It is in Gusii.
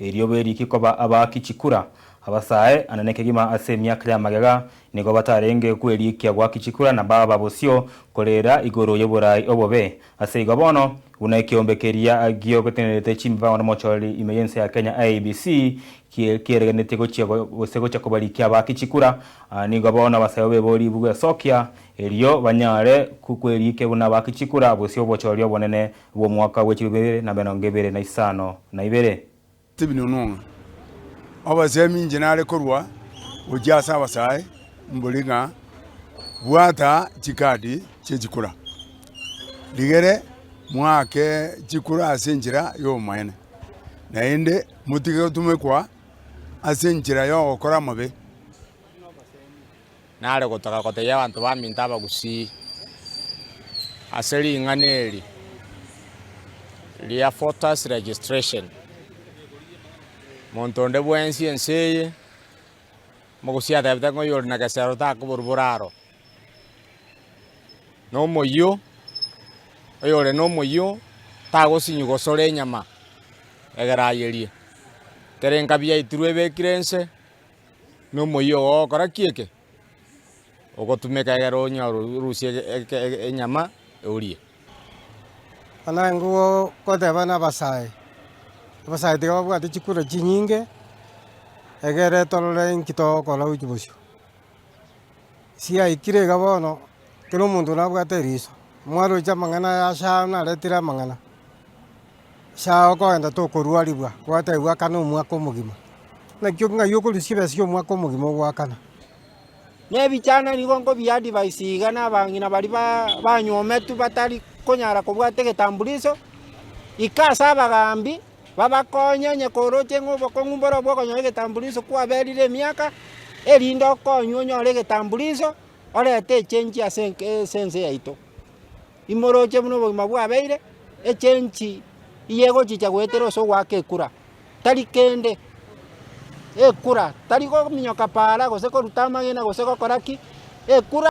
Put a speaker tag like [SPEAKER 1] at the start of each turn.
[SPEAKER 1] erio beriki koba abaaki chikura. Abasae anene kegima ase emiaka ya magega nigo batarenge kwerikia goaki chikura na baba bosio korera igoro y'oborai obobe. Ase igo bono, buna ekeombe keria giogotenerete chimbago nomochoreri ime y'ense ya Kenya IEBC kieregenetie gochia gose gochia kobarikia abaaki chikura, nigo bono abasae bebori bwesokia erio banyare kwerikia buna abaaki chikura bosio obochori obonene bw'omwaka bwe chilifu ibere na emerongo ebere na isano na ibere.
[SPEAKER 2] Stephen Onwong'a, Obosemi inche nare korwa gochia ase abasae mbori ng'a bwata chikadi chie chikura, rigere moake chikura ase enchera y'obomaene, naende motige gotumekwa ase enchera y'ogokora amabe.
[SPEAKER 3] Nare gotaka gotebia abanto baminto abagusii ase ring'ana eri ria voters registration, monto onde bwensi ense eye, omogusii atebete ng'a oyore na gesero takoborwa boraro, na omoyio, oyore na omoyio tagosinywa gosora enyama egere ayerie, ekero enkabi yaitirwe ebekire ense. Nomoyio ogokora ki eke? Ogotumeka egere onyore orusie enyama orie.
[SPEAKER 4] Buna nigo goteba na abasae, abasae tiga babwate chikura chinyinge, egere torore inki togokora gochia bosio. Chiaikire iga bono, kera omonto nabwate eriso, mwaroche amang'ana aya ase aa naretire amang'ana. Ase okogenda tokorwarigwa, gwatebigwa akane omwaka omogima. Naki ng'ai okorusia chibesa chia omwaka omogima ogoakana?
[SPEAKER 5] Na ebichana nigo nkobiadvise iga na abang'ina baria ba banywometwe batari konyara kobwata egetambuliso, ika ase abagambi babakonye onye koroche ng'a obokong'u mboro bwa okonyora egetambuliso kwaberire emiaka, erinde okonywe onyore egetambuliso, orete echenji ase enk ase ense yaito. Imoroche buna obogima bwabeire, echenchi iye egochicha goetera ase ogoaka ekura, tari kende, ekura, tari kominyoka paara gose koruta amagena gose gokora ki, ekura.